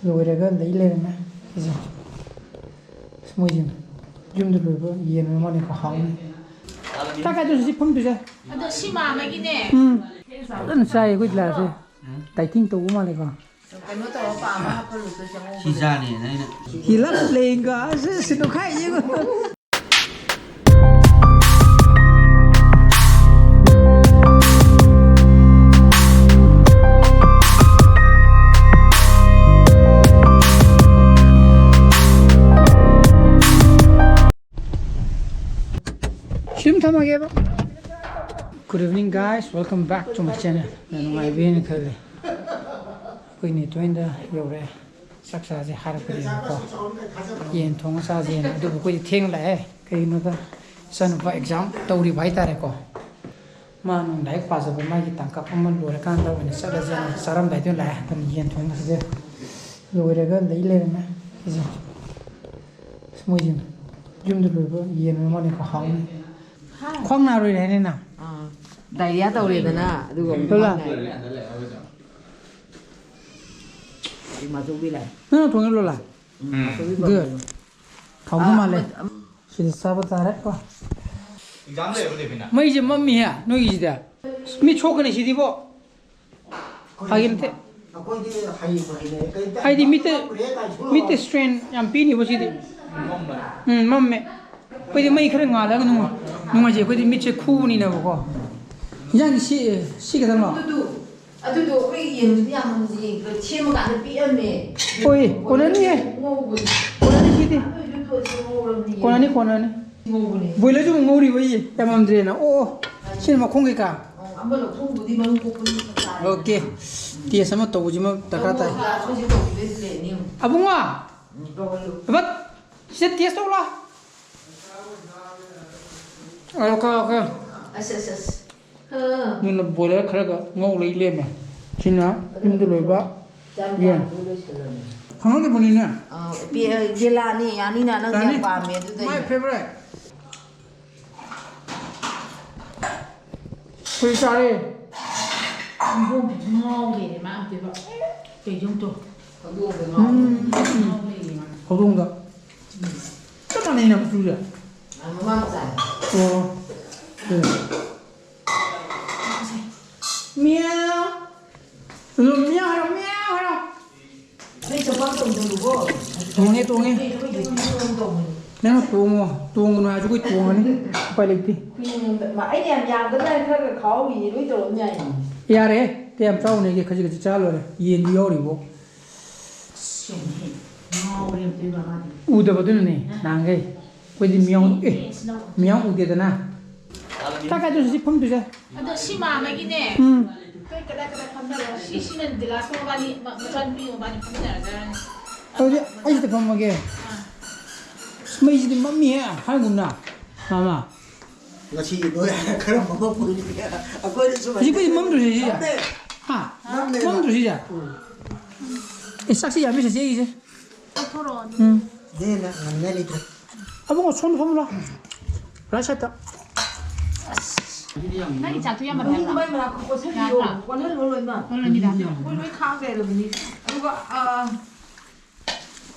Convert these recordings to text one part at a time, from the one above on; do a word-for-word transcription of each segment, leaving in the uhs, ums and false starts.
ꯂꯣꯏꯔꯒ ꯂꯩ ꯂꯩꯔꯝꯃꯦ ꯁꯤꯁꯦ꯫ ꯑꯁ, ꯃꯣꯏꯁꯦ ꯌꯨꯝꯗ ꯂꯣꯏꯕ ꯌꯦꯟ ꯑꯣꯏꯔ ꯃꯥꯜꯂꯦꯀꯣ, ꯍꯥꯎꯅꯤ꯫ ꯆꯥꯛ ꯀꯥꯏꯗ ꯍꯧꯖꯤꯛ ꯐꯝꯗꯣꯏꯁꯦ? ꯑꯗꯣ ꯁꯤ ꯃꯥꯝꯃꯒꯤꯅꯦ꯫ ꯎꯝ꯫ ꯐꯖꯅ ꯆꯥꯏ ꯑꯩꯈꯣꯏ ꯒꯤꯂꯥꯁꯁꯦ꯫ ꯗꯥꯏꯇꯤꯡ ꯇꯧꯕ ꯃꯥꯜꯂꯦꯀꯣ꯫ ꯀꯩꯅꯣ ꯇꯧꯔ ꯄꯥꯝꯃ ꯍꯥꯞꯍꯜꯂꯨꯁꯨ ꯆꯪꯍꯧꯕꯅꯦ꯫ ꯁꯤ ꯆꯥꯅꯦꯅ ꯑꯩꯅ He loves playing God. ꯁꯤ, ꯁꯤ ꯅꯣꯛꯈꯥꯏ ꯌꯦꯡꯉꯨ꯫ ꯁꯤ ꯑꯗꯨꯝ ꯊꯝꯃꯒꯦꯕ꯫ Good evening, guys. Welcome back to my channel. ꯅꯨꯡꯉꯥꯏꯕꯤꯔꯦꯅ ꯈꯜꯂꯤ꯫ ꯑꯩꯈꯣꯏ ꯅꯦꯇꯣꯏꯅ ꯌꯧꯔꯛꯑꯦ꯫ ꯆꯥꯛ ꯆꯥꯁꯦ ꯍꯥꯏꯔꯛꯄꯅꯦꯕꯀꯣ꯫ ꯌꯦꯟ ꯊꯣꯡꯉ ꯆꯥꯁꯦꯅ꯫ ꯑꯗꯨꯕꯨ ꯑꯩꯈꯣꯏꯗꯤ ꯊꯦꯡꯅ ꯂꯥꯛꯑꯦ꯫ ꯀꯩꯒꯤꯅꯣꯗ ꯏꯆꯥꯅꯨꯄꯥ exam ꯇꯧꯔꯤꯕ ꯍꯥꯏꯇꯥꯔꯦꯀꯣ꯫ ꯃꯥ ꯅꯨꯡ ꯂꯥꯏꯔꯤꯛ ꯄꯥꯖꯕ ꯃꯥꯒꯤ ꯇꯥꯡꯀꯛ ꯑꯃ ꯂꯣꯏꯔꯀꯥꯟꯗ ꯑꯣꯏꯅ ꯆꯠꯂꯁꯦꯅ ꯆꯥꯔꯝꯗꯥꯏꯗ ꯂꯥꯛꯑꯦ꯫ ꯑꯗꯨꯅ ꯌꯦꯟ ꯊꯣꯡꯕꯁꯤꯗ ꯂꯣꯏꯔꯒ ꯂꯩ ꯂꯩꯔꯝꯃꯦ꯫ ꯁꯤꯁꯦ꯫ ꯑꯁ, ꯃꯣꯏꯁꯦ ꯌꯨꯝꯗ ꯂꯣꯏꯕ ꯌꯦꯟ ꯑꯣꯏꯔ ꯃꯥꯜꯂꯦꯀꯣ, ꯍꯥꯎꯅꯤ꯫ ꯈ꯭ꯋꯥꯡ ꯅꯥꯔꯣꯏꯔꯦ ꯍꯥꯏꯅꯦ ꯅꯪ? ꯑꯥ, diarrhea ꯇꯧꯔꯦꯗꯅ, ꯑꯗꯨꯒ ꯑꯃꯨꯛ ꯂꯣꯂꯥ꯫ ꯈ꯭ꯋꯥꯡ ꯅꯥꯏ꯫ ꯃꯥꯆꯧꯕꯤ ꯂꯥꯛꯑꯦ꯫ ꯅꯪꯅ ꯊꯣꯡꯉꯦ ꯂꯣꯂꯥ? ꯃꯥꯆꯧꯕꯤ Good. ꯀꯧꯔꯦ꯫ ꯍꯥꯎꯗꯧ ꯑꯥ, ꯃꯥꯜꯂꯦ꯫ ꯑꯃ, ꯑꯃ꯫ ꯁꯤꯗꯤ ꯆꯥꯕ ꯇꯥꯔꯦ ꯀꯣ꯫ Exam ꯂꯩꯔꯕ, ꯗꯦꯕꯤꯅꯥ? ꯃꯩꯁꯦ ꯃꯝꯃꯤꯍꯦ ꯅꯣꯏꯒꯤꯁꯤꯗ꯫ ꯃꯤꯠ ꯁꯣꯛꯀꯅꯤ ꯁꯤꯗꯤꯕꯣ꯫ ꯐꯥꯒꯤ ꯅꯠꯇꯦ꯫ ꯑꯩꯈꯣꯏꯗꯤ ꯍꯩꯕꯨ ꯍꯩꯅꯔꯦ, ꯀꯩꯝꯇ ꯍꯥꯏꯗꯤ ꯃꯤꯠꯇ, ꯃꯝꯈ꯭ꯔꯦ ꯀꯥꯏꯅ ꯁꯣꯛꯂꯛꯑꯣ꯫ ꯃꯤꯠꯇ strain ꯌꯥꯝ ꯄꯤꯅꯤꯕ ꯁꯤꯗꯤ꯫ ꯎꯝ, ꯃꯝꯃꯦ꯫ ꯑꯩꯈꯣꯏꯗꯤ ꯃꯩ ꯈꯔ ꯉꯥꯜꯂꯒ ꯅꯨꯡꯉꯥꯏ-, ꯅꯨꯡꯉꯥꯏꯖꯩ꯫ ꯑꯩꯈꯣꯏꯗꯤ ꯃꯤꯠꯁꯦ ꯈꯨꯕꯅꯤꯅꯕꯀꯣ꯫ ꯏꯟꯖꯥꯡꯗꯤ ꯁꯤ, ꯁꯤ ꯈꯛꯇꯪꯂꯣ? ꯑꯗꯨꯗꯨ, ꯑꯗꯨꯗꯣ ꯑꯩꯈꯣꯏ ꯌꯦꯟꯗꯨꯗꯤ ꯌꯥꯝ ꯃꯟꯖꯤ ꯁꯦꯝꯃꯀꯥꯟꯗ ꯄꯤꯛꯑꯝꯃꯦ꯫ ꯍꯣꯏ, ꯀꯣꯟꯅꯅꯤꯌꯦ꯫ ꯉꯧꯕꯅꯤ꯫ ꯀꯣꯟꯅꯅꯤ ꯁꯤꯗꯤ꯫ ꯑꯗꯨꯏꯗꯨꯗꯣ ꯑꯗꯨꯝ ꯉꯧꯔꯕꯅꯤ꯫ ꯀꯣꯟꯅꯅꯤ, ꯀꯣꯟꯅꯅꯤ꯫ ꯉꯧꯕꯅꯦ꯫ ꯕꯣꯏꯂꯔꯁꯨ ꯑꯃꯨꯛ ꯉꯧꯔꯤꯕ ꯑꯩꯁꯦ, ꯌꯥꯝꯃꯝꯗ꯭ꯔꯦꯅ꯫ ꯑꯣ, ꯑꯣ, ꯁꯤꯅ ꯃꯈꯣꯡ ꯀꯩꯀꯥ꯫ ꯑꯣ, ꯑꯃ ꯂꯧꯊꯣꯛꯎꯕꯗꯤ ꯃꯔꯨꯝ ꯀꯣꯛꯄꯅꯤ ꯆꯞ ꯆꯥꯔꯦ꯫ Okay, test ꯑꯃ ꯇꯧꯕꯁꯤꯃ ꯗꯔꯀꯥꯔ ꯇꯥꯏ꯫ ꯒ꯭ꯂꯥꯁ ꯑꯣꯏꯁꯨ ꯇꯧꯕꯤꯗꯣꯏꯁꯨ ꯂꯩꯔꯅꯤ ꯑꯃꯨꯛ꯫ ꯑꯕꯨꯡꯉꯣ! ꯎꯝ, ꯇꯧꯍꯜꯂꯨ꯫ ꯑꯕꯠ! ꯁꯤꯗ test ꯇꯧ ꯂꯥꯎ꯫ Okay, okay. ꯑꯁ, ꯑꯁ, ꯑꯁ꯫ ꯑꯥ꯫ ꯑꯗꯨꯅ ꯕꯣꯏꯂꯔ ꯈꯔꯒ ꯉꯧ ꯂꯩ ꯂꯩꯔꯝꯃꯦ꯫ ꯁꯤꯅ ꯌꯨꯝꯗ ꯂꯣꯏꯕ ꯌꯦꯟ꯫ ꯈꯪꯍꯧꯗꯕꯅꯤꯅꯦ꯫ ꯑꯥ, ꯄꯦ-, ꯕꯦꯂꯥꯅꯤ, ꯌꯥꯅꯤꯅ ꯅꯪ ꯌꯥꯅꯤ꯫ ꯌꯥꯝ ꯄꯥꯝꯃꯦ ꯑꯗꯨꯗ My ꯑꯩꯅ꯫ Favorite꯫ ꯑꯩꯈꯣꯏ ꯆꯥꯔꯦ꯫ ꯏꯕꯣꯛ ꯉꯥꯎꯔꯦꯅꯦ ꯃꯥ ꯑꯝꯇꯣꯏꯕ꯫ ꯀꯩꯁꯨ ꯑꯝꯇꯣ꯫ ꯎꯝ, ꯎꯝ, ꯎꯝ꯫ ꯍꯧꯗꯣꯡꯗ꯫ ꯆꯞ ꯃꯥꯟꯅꯩꯅ ꯃꯆꯨꯁꯦ꯫ ꯑꯣ꯫ ꯎꯝ꯫ ꯃꯤꯌꯥꯎ꯫ ꯑꯗꯨ ꯃꯤꯌꯥꯎ ꯍꯥꯏꯔꯣ, ꯃꯤꯌꯥꯎ ꯍꯥꯏꯔꯣ꯫ ꯅꯣꯏ ꯆꯄꯥꯛ ꯇꯧꯗꯕꯀꯣ꯫ ꯇꯣꯡꯉꯦ, ꯇꯣꯡꯉꯦ꯫ ꯅꯣꯏ ꯅꯣꯏ ꯅꯣꯏ ꯇꯧꯕꯅꯤ꯫ ꯅꯪꯅ ꯇꯣꯡꯉꯣ꯫ ꯇꯣꯡꯒꯅꯨ ꯍꯥꯏꯔꯁꯨ ꯑꯩꯈꯣꯏ ꯇꯣꯡꯉꯅꯤ꯫ ꯎꯄꯥꯏ ꯂꯩꯇꯦ꯫ ꯈꯨꯏꯅꯨ ꯃꯌꯣꯝꯗ-, ꯃꯥ-, ꯑꯩꯅ ꯌꯥꯝ ꯌꯥꯝꯗꯅ ꯈꯔ ꯈꯔ ꯈꯥꯛꯍꯧꯔꯤꯅꯦ꯫ ꯂꯣꯏ ꯇꯧꯔꯝ ꯌꯥꯏꯅꯦ꯫ ꯌꯥꯔꯦꯍꯦ꯫ ꯀꯌꯥꯝ ꯆꯥꯎꯅꯦꯒꯦ? ꯈꯖꯤꯛ ꯈꯖꯤꯛ ꯆꯥ ꯂꯣꯏꯔꯦ꯫ ꯌꯦꯟꯗꯤ ꯌꯥꯎꯔꯤꯕꯣ꯫ ꯁꯦꯡꯉꯦꯍꯦ꯫ ꯉꯥꯎꯔꯦ ꯑꯝꯇ ꯏꯕꯦꯝꯃ ꯃꯥꯗꯤ꯫ ꯎꯗꯕꯗꯨꯅꯅꯦ ꯅꯍꯥꯟꯈꯩ꯫ ꯑꯩꯈꯣꯏꯗꯤ ꯃꯤꯌꯥꯎ, ꯑꯦ, ꯃꯤꯌꯥꯎ ꯎꯗꯦꯗꯅ꯫ ꯀꯥꯏ ꯀꯥꯏꯗ ꯁꯤ ꯐꯝꯗꯣꯏꯁꯦ? ꯑꯗꯣ ꯁꯤ ꯃꯥ ꯑꯃꯒꯤꯅꯦ꯫ ꯎꯝ꯫ ꯁꯤ, ꯁꯤꯅ ꯗꯤꯂꯥꯁꯀ ꯃꯕꯥꯅꯤ, ꯃ-, ꯃꯆꯥꯅꯨꯄꯤ ꯃꯕꯥꯅꯤ ꯐꯝꯃꯤꯟꯅꯔꯖꯔꯅꯤ꯫ ꯑꯗꯨꯗꯤ ꯑꯩ ꯁꯤꯗ ꯐꯝꯃꯒꯦ꯫ ꯑꯥ꯫ ꯑꯁ, ꯃꯩꯁꯤꯗꯤ ꯃꯝꯃꯤꯍꯦ, ꯍꯥꯏꯒꯨꯝꯅ꯫ ꯃꯥꯃ꯫ ꯉꯁꯤ ꯅꯣꯏ ꯈꯔ ꯃꯝꯃꯛꯄꯗꯨꯗꯤ ꯑꯩꯈꯣꯏꯗꯁꯨ ꯍꯧꯖꯤꯛꯄꯨꯗꯤ ꯃꯝꯗ꯭ꯔꯣ ꯁꯤꯁꯦ? ꯃꯝꯃꯦ꯫ ꯍꯥ? ꯃꯝꯃꯦꯕ꯫ ꯃꯝꯗ꯭ꯔꯣ ꯁꯤꯁꯦ? ꯎꯝ꯫ ꯑꯦ, ꯆꯥꯛꯁꯤ ꯌꯥꯝꯃꯤ ꯆꯦꯆꯦꯒꯤꯁꯦ꯫ ꯆꯠꯊꯣꯔꯛꯑꯣ꯫ ꯎꯝ꯫ ꯏꯆꯦꯅ ꯉꯝꯅ ꯂꯩꯇ꯭ꯔꯦ꯫ ꯑꯕꯨꯡꯉꯣ, ꯁꯣꯝꯗ ꯐꯝꯂꯣ꯫ ꯔꯥꯏꯠ ꯁꯥꯏꯠꯇ꯫ ꯅꯪꯒꯤ ꯆꯥꯛꯇꯨ ꯌꯥꯝꯃꯜꯂꯦ ꯍꯥꯏꯕ꯭ꯔꯣ? ꯃꯅꯤꯡ ꯃꯩ ꯃꯅꯥꯛ ꯈꯣꯠꯆꯟꯕꯤꯌꯣ꯫ ꯌꯥꯗ꯭ꯔꯥ? ꯀꯣꯟꯍꯜꯂꯣ ꯂꯣꯏꯅꯃꯛ꯫ ꯀꯣꯟꯍꯜꯂꯤꯗ꯫ ꯃꯣꯏ ꯂꯣꯏ ꯈꯥꯡ ꯂꯩꯔꯕꯅꯤ꯫ ꯑꯗꯨꯒ, ꯑ,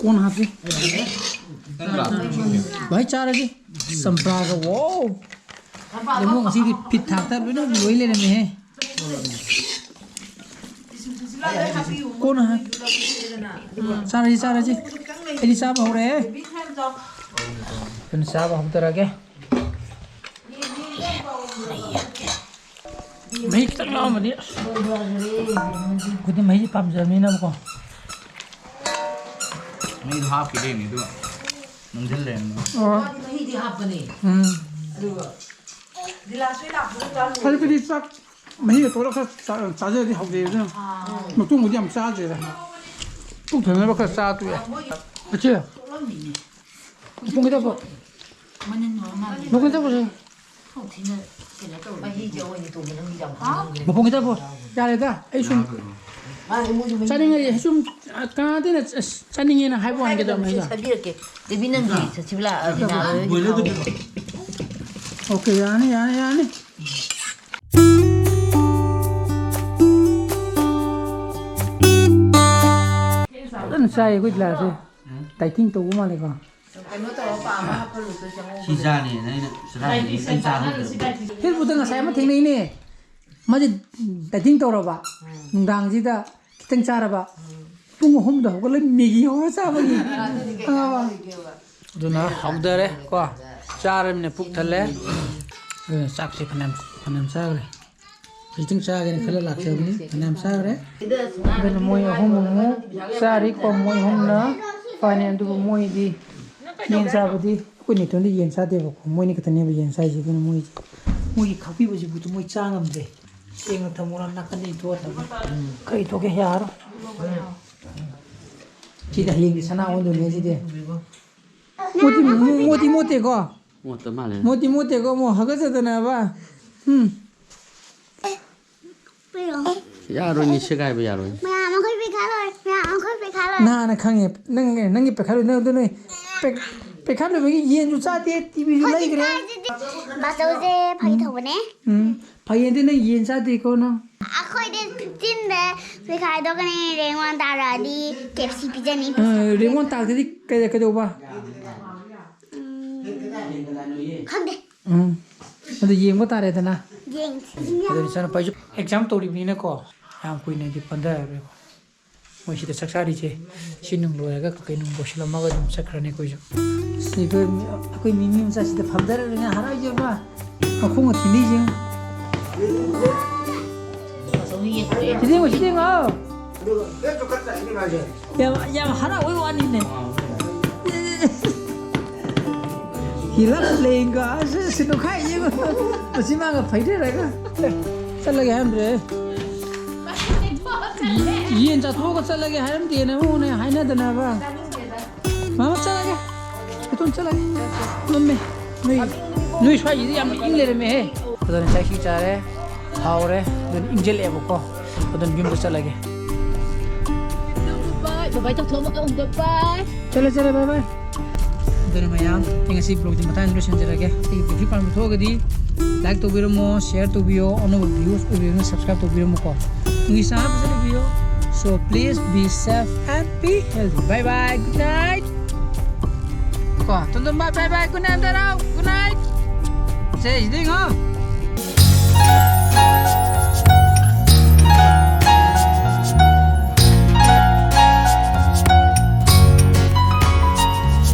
ꯀꯣꯟ ꯍꯥꯞꯁꯤ꯫ ꯅꯪ ꯂꯥꯛꯄ ꯅꯨꯃꯤꯠꯁꯦ꯫ ꯚꯥꯏ, ꯆꯥꯔꯁꯤ꯫ ꯆꯝꯄ꯭ꯔꯥꯒ, ꯋꯥꯎ꯫ ꯏꯕꯨꯡ ꯉꯁꯤꯗꯤ ꯐꯤꯠ ꯊꯥꯛꯇ ꯂꯣꯏꯅ ꯂꯣꯏ ꯂꯩꯔꯝꯃꯦꯍꯦ꯫ ꯀꯣꯟꯅ ꯍꯥꯏ꯫ ꯆꯥꯔꯁꯤ, ꯆꯥꯔꯁꯤ꯫ ꯑꯩꯗꯤ ꯆꯥꯕ ꯍꯧꯔꯦ꯫ ꯑꯗꯨꯅ ꯆꯥꯕ ꯍꯧꯗꯔꯒꯦ꯫ ꯃꯍꯤ ꯈꯤꯇꯪ ꯌꯥꯎꯔꯝꯃꯗꯤ ꯑꯁ꯫ ꯑꯩꯈꯣꯏꯗꯤ ꯃꯍꯤ ꯄꯥꯝꯖꯕꯅꯤꯅꯕꯀꯣ꯫ ꯃꯍꯤꯗꯣ ꯍꯥꯞꯈꯤꯗꯣꯏꯅꯦ ꯑꯗꯨꯒ ꯅꯪꯁꯤꯜ ꯂꯩꯔꯝꯃꯦ꯫ ꯑꯣ꯫ ꯃꯥꯗꯤ ꯃꯍꯤꯗꯤ ꯍꯥꯞꯄꯅꯦ꯫ ꯎꯝ꯫ ꯑꯗꯨꯒ ꯒꯤꯂꯥꯁ ꯑꯣꯏꯅ ꯂꯥꯛꯄꯗ ꯆꯥꯔꯨꯔꯦ꯫ ꯑꯌꯨꯛꯇꯗꯤ ꯆꯥꯛ ꯃꯍꯤꯒ ꯇꯣꯠꯂꯒ ꯆꯥ-, ꯆꯥꯖꯔꯗꯤ ꯍꯥꯎꯖꯩ ꯑꯗꯨꯅ꯫ ꯑꯥ꯫ ꯃꯇꯨꯡꯕꯨꯗꯤ ꯌꯥꯝ ꯆꯥꯗ꯭ꯔꯦꯗ꯫ ꯄꯨꯛ ꯊꯟꯅꯕ ꯈꯔ ꯆꯥ ꯇꯣꯛꯑꯦ꯫ ꯑꯥ, ꯃꯣꯏꯒꯤ ꯏꯆꯦ꯫ ꯇꯣꯠꯂꯝꯃꯤꯅꯦ꯫ ꯃꯄꯨꯡ ꯈꯤꯇꯪ ꯄꯨ-, ꯃꯅꯤꯟ ꯃꯔꯣ ꯑꯃ ꯃꯄꯨꯡ ꯈꯤꯇꯪ ꯄꯨꯁꯦ꯫ ꯊꯤꯅ ꯀꯩꯅꯣ ꯇꯧꯔꯦ꯫ ꯃꯍꯤꯁꯦ ꯑꯣꯏꯅ ꯇꯣꯡꯕ ꯅꯪꯗꯤ ꯌꯥꯝ ꯍꯥ? ꯍꯥꯎꯅꯤꯡꯈ꯭ꯔꯦ꯫ ꯃꯄꯨꯡ ꯈꯤꯇꯪ ꯄꯨ-, ꯌꯥꯔꯦꯗ꯫ ꯑꯩ ꯁꯨꯝ ꯃꯥꯁꯦ ꯃꯣꯏꯁꯨ ꯃꯍꯤ ꯆꯥꯅꯤꯡꯉꯗꯤ ꯁꯨꯝ ꯀꯅꯥꯗꯅ ꯑꯁ ꯆꯥꯅꯤꯡꯉꯦꯅ ꯍꯥꯏꯕ ꯋꯥꯅꯤ ꯀꯩꯗꯧꯔꯝꯃꯦ ꯍꯥꯏꯁꯦ? ꯊꯥꯕꯤꯔꯛꯀꯦ꯫ ꯗꯦꯕꯤ ꯅꯪꯒꯤ ꯁꯥꯊꯤꯕ ꯂꯥꯛꯑꯗꯤ ꯅꯥꯔꯣꯏ꯫ ꯕꯣꯏꯂꯔꯗꯨ ꯄꯤꯔꯛꯑꯣ꯫ ꯑꯣꯀꯦ, ꯌꯥꯅꯤ, ꯌꯥꯅꯤ, ꯌꯥꯅꯤ꯫ ꯐꯖꯅ ꯆꯥꯏ ꯑꯩꯈꯣꯏ ꯂꯥꯁꯦ꯫ ꯗꯥꯏꯇꯤꯡ ꯇꯧꯕ ꯃꯥꯜꯂꯦꯀꯣ꯫ ꯀꯩꯅꯣ ꯇꯧꯔ ꯄꯥꯝꯃ ꯍꯥꯞꯍꯜꯂꯨꯁꯨ ꯆꯪꯉꯧꯕꯅꯦ꯫ ꯁꯤ ꯆꯥꯅꯦꯅ ꯑꯩꯅ ꯁꯤꯗ ꯍꯥꯏꯕꯗꯤ ꯑꯩ ꯆꯥꯍꯧꯗ꯭ꯔꯦ꯫ ꯍꯦꯜꯄꯨꯗ ꯉꯁꯥꯏ ꯑꯃ ꯊꯦꯡꯅꯩꯅꯦ꯫ ꯃꯥꯁꯦ ꯗꯥꯏꯇꯤꯡ ꯇꯧꯔꯕ, ꯅꯨꯡꯗꯥꯡꯁꯤꯗ ꯈꯤꯇꯪ ꯆꯥꯔꯕ, ꯄꯨꯡ ꯑꯍꯨꯝꯗ ꯍꯧꯒꯠꯂꯒ ꯃꯦꯒꯤ ꯍꯧꯔ ꯆꯥꯕꯒꯤ꯫ ꯈꯪꯉꯕ? ꯑꯗꯨꯅ ꯍꯧꯗꯔꯦ ꯀꯣ, ꯆꯥꯔꯃꯤꯅ ꯄꯨꯛ ꯊꯜꯂꯦ꯫ ꯑꯗꯨꯅ ꯆꯥꯛꯁꯦ ꯐꯅꯌꯥꯝ ꯐꯅꯌꯥꯝ ꯆꯥꯈ꯭ꯔꯦ꯫ ꯈꯤꯇꯪ ꯆꯥꯒꯦꯅ ꯈꯜꯂ ꯂꯥꯛꯆꯕꯅꯤ, ꯐꯅꯌꯥꯝ ꯆꯥꯈ꯭ꯔꯦ꯫ ꯑꯗꯨꯅ ꯃꯣꯏ ꯑꯍꯨꯝ ꯑꯃꯨꯛ ꯆꯥꯔꯤꯀꯣ, ꯃꯣꯏ ꯑꯍꯨꯝꯅ ꯐꯅꯤ꯫ ꯑꯗꯨꯕꯨ ꯃꯣꯏꯗꯤ ꯌꯦꯟ ꯆꯥꯕꯗꯤ ꯑꯩꯈꯣꯏ ꯅꯦꯇꯣꯟꯗꯤ ꯌꯦꯟ ꯆꯥꯗꯦꯕꯀꯣ, ꯃꯣꯏꯅꯤ ꯈꯛꯇꯅꯦꯕ ꯌꯦꯟ ꯆꯥꯏꯁꯦ꯫ ꯑꯗꯨꯅ ꯃꯣꯏ, ꯃꯣꯏꯒꯤ ꯈꯥꯛꯄꯤꯕꯁꯤꯕꯨꯗꯤ ꯃꯣꯏ ꯆꯥ ꯉꯝꯗ꯭ꯔꯦ꯫ ꯁꯦꯡꯅ ꯊꯝꯃꯨꯔ ꯅꯥꯀꯟꯗ ꯏꯊꯣꯛꯑ ꯊꯝꯃꯨ꯫ ꯈꯔ ꯏꯊꯣꯛꯀꯦ ꯌꯥꯔꯣꯏ꯫ ꯁꯤꯗꯤ ꯍꯌꯦꯡꯒꯤ ꯁꯅꯥ ꯑꯣꯟꯗꯣꯏꯅꯦ ꯁꯤꯗꯤ꯫ ꯃꯣꯇꯤ, ꯃꯣꯇꯤ ꯃꯣꯠꯇꯦꯀꯣ? ꯃꯣꯠꯇ ꯃꯥꯜꯂꯦ꯫ ꯃꯣꯇꯤ ꯃꯣꯠꯇꯦꯀꯣ, ꯑꯃꯨꯛ ꯍꯥꯒꯠꯆꯗꯅꯕ꯫ ꯎꯝ꯫ ꯄꯤꯔꯣ꯫ ꯌꯥꯔꯣꯏꯅꯦ, ꯁꯦꯒꯥꯏꯕ ꯌꯥꯔꯣꯏ꯫ ꯃꯌꯥꯝ ꯑꯩꯈꯣꯏ ꯄꯩꯈꯥ ꯂꯣꯏꯔꯦ꯫ ꯃꯌꯥꯝ ꯑꯩꯈꯣꯏ ꯄꯩꯈꯥ ꯂꯣꯏꯔꯦ꯫ ꯅꯍꯥꯟꯅ ꯈꯪꯉꯦ꯫ ꯅꯪ, ꯅꯪꯒꯤ ꯄꯩꯈꯥ ꯂꯣꯏ-, ꯅꯪ ꯑꯗꯨ ꯅꯣꯏ ꯄꯩ-, ꯄꯩꯈꯥ ꯂꯣꯏꯕꯒꯤ ꯌꯦꯟꯁꯨ ꯆꯥꯗꯦ, ꯇꯤꯚꯤꯁꯨ ꯂꯩꯈ꯭ꯔꯦ꯫ ꯕꯥꯆꯧꯁꯦ ꯐꯥꯒꯤ ꯇꯧꯕꯅꯦ꯫ ꯎꯝ꯫ ꯐꯩꯌꯦ, ꯑꯗꯨ ꯅꯪ ꯌꯦꯟ ꯆꯥꯗꯦꯀꯣ ꯅꯪ? ꯑꯩꯈꯣꯏꯗꯤ ꯐꯤꯐꯇꯤꯟꯗ ꯄꯩꯈꯥ ꯍꯥꯏꯗꯣꯛꯀꯅꯤ, ꯔꯦꯡ ꯋꯥꯟ ꯇꯥꯔꯛꯑꯗꯤ ꯀꯦ ꯑꯦꯐ ꯁꯤ ꯄꯤꯖꯅꯤ꯫ ꯑ, ꯔꯦꯡ ꯋꯥꯟ ꯇꯥꯔꯛꯇꯗꯤ ꯀꯩ-, ꯀꯩꯗꯧꯕ? ꯎꯝ, ꯈꯪꯗꯦ꯫ ꯎꯝ, ꯑꯗꯨ ꯌꯦꯡꯕ ꯇꯥꯔꯦꯗꯅ꯫ ꯌꯦꯡꯁꯤ꯫ ꯑꯗꯨ ꯏꯆꯥꯅꯨꯄꯥꯁꯨ ꯑꯦꯛꯖꯥꯝ ꯇꯧꯔꯤꯕꯅꯤꯅꯀꯣ, ꯌꯥꯝ ꯀꯨꯏꯅꯗꯤ ꯄꯟꯊꯔꯔꯣꯏꯀꯣ꯫ ꯃꯣꯏ ꯁꯤꯗ ꯆꯥꯛ ꯆꯥꯔꯤꯁꯦ, ꯁꯤ ꯅꯨꯡ ꯂꯣꯏꯔꯒ ꯀꯩꯀꯩ ꯅꯨꯡ ꯂꯣꯏꯁꯤꯜꯂꯝꯃꯒ ꯑꯗꯨꯝ ꯆꯠꯈ꯭ꯔꯅꯤ ꯑꯩꯈꯣꯏꯁꯨ꯫ ꯁꯤ ꯑꯩꯈꯣꯏ, ꯑꯩꯈꯣꯏ ꯃꯤꯃꯤ ꯃꯆꯥꯁꯤꯗ ꯐꯝꯊꯔꯒꯅꯦ ꯍꯔꯥꯎꯖꯕ ꯃꯈꯣꯡꯒ ꯊꯤꯜꯂꯤꯁꯦ꯫ ꯁꯤꯗ ꯌꯦꯡꯉꯣ, ꯁꯤꯗ ꯌꯦꯡꯉꯣ꯫ ꯌꯥꯝ, ꯌꯥꯝ ꯍꯔꯥꯎꯕꯩ ꯋꯥꯅꯤꯅꯦ꯫ He loves playing God. ꯑꯁ, ꯁꯤ ꯅꯣꯛꯈꯥꯏ ꯌꯦꯡꯉꯣ꯫ ꯃꯁꯤ ꯃꯥꯒ ꯐꯩꯗꯔꯒ꯫ ꯆꯠꯂꯒꯦ ꯍꯥꯏꯔꯝꯗ꯭ꯔꯦ꯫ ꯌꯦꯟ ꯆꯥꯊꯣꯛꯑꯒ ꯆꯠꯂꯒꯦ ꯍꯥꯏꯔꯝꯗꯦꯅ ꯑꯃꯨꯛꯅꯦ ꯍꯥꯏꯅꯗꯅꯕ꯫ ꯃꯥꯃ ꯆꯠꯂꯒꯦ꯫ ꯏꯇꯣꯝ ꯆꯠꯂꯒꯦ꯫ ꯃꯝꯃꯦ꯫ ꯅꯣꯏ, ꯅꯣꯏ ꯁ꯭ꯋꯥꯏꯁꯤꯗꯤ ꯌꯥꯝ ꯏꯪ ꯂꯩꯔꯝꯃꯦꯍꯦ꯫ ꯑꯗꯨꯅ ꯆꯥꯛ ꯏꯁꯤꯡ ꯆꯥꯔꯦ꯫ ꯍꯥꯎꯔꯦ꯫ ꯑꯗꯨꯅ ꯏꯪꯖꯜꯂꯛꯑꯦꯕꯀꯣ꯫ ꯑꯗꯨꯅ ꯌꯨꯝꯗ ꯆꯠꯂꯒꯦ꯫ Bye. Bye-bye ꯇꯧꯊꯣꯛꯑꯣ꯫ Bye. ꯆꯠꯂꯦ, ꯆꯠꯂꯦ, bye bye꯫ ꯑꯗꯨꯅ ꯃꯌꯥꯝ, ꯑꯩ ꯉꯁꯤ vlogꯁꯤ ꯃꯇꯥꯡꯗ ꯂꯣꯏꯁꯤꯟꯖꯔꯒꯦ꯫ ꯑꯩꯒꯤ vlogꯁꯤ ꯄꯥꯝꯕ ꯊꯣꯛꯑꯒꯗꯤ like ꯇꯧꯕꯤꯔꯝꯃꯣ, share ꯇꯧꯕꯤꯌꯣ, ꯑꯅꯧꯕ viewers ꯑꯣꯏꯕꯤꯔꯒꯅ subscribe ꯇꯧꯕꯤꯔꯝꯃꯣꯀꯣ꯫ ꯅꯨꯡꯒꯤ ꯆꯥ ꯍꯥꯞꯄꯁꯨ ꯂꯩꯕꯤꯌꯣ꯫ So please be safe and be healthy. Bye bye. Good night. ꯀꯣ, ꯇꯣꯟꯗꯣꯝꯕ, bye bye. Good night, ꯗꯥꯔꯥꯎ. Good night. ꯁꯦ, ꯁꯤꯗ ꯌꯦꯡꯉꯣ꯫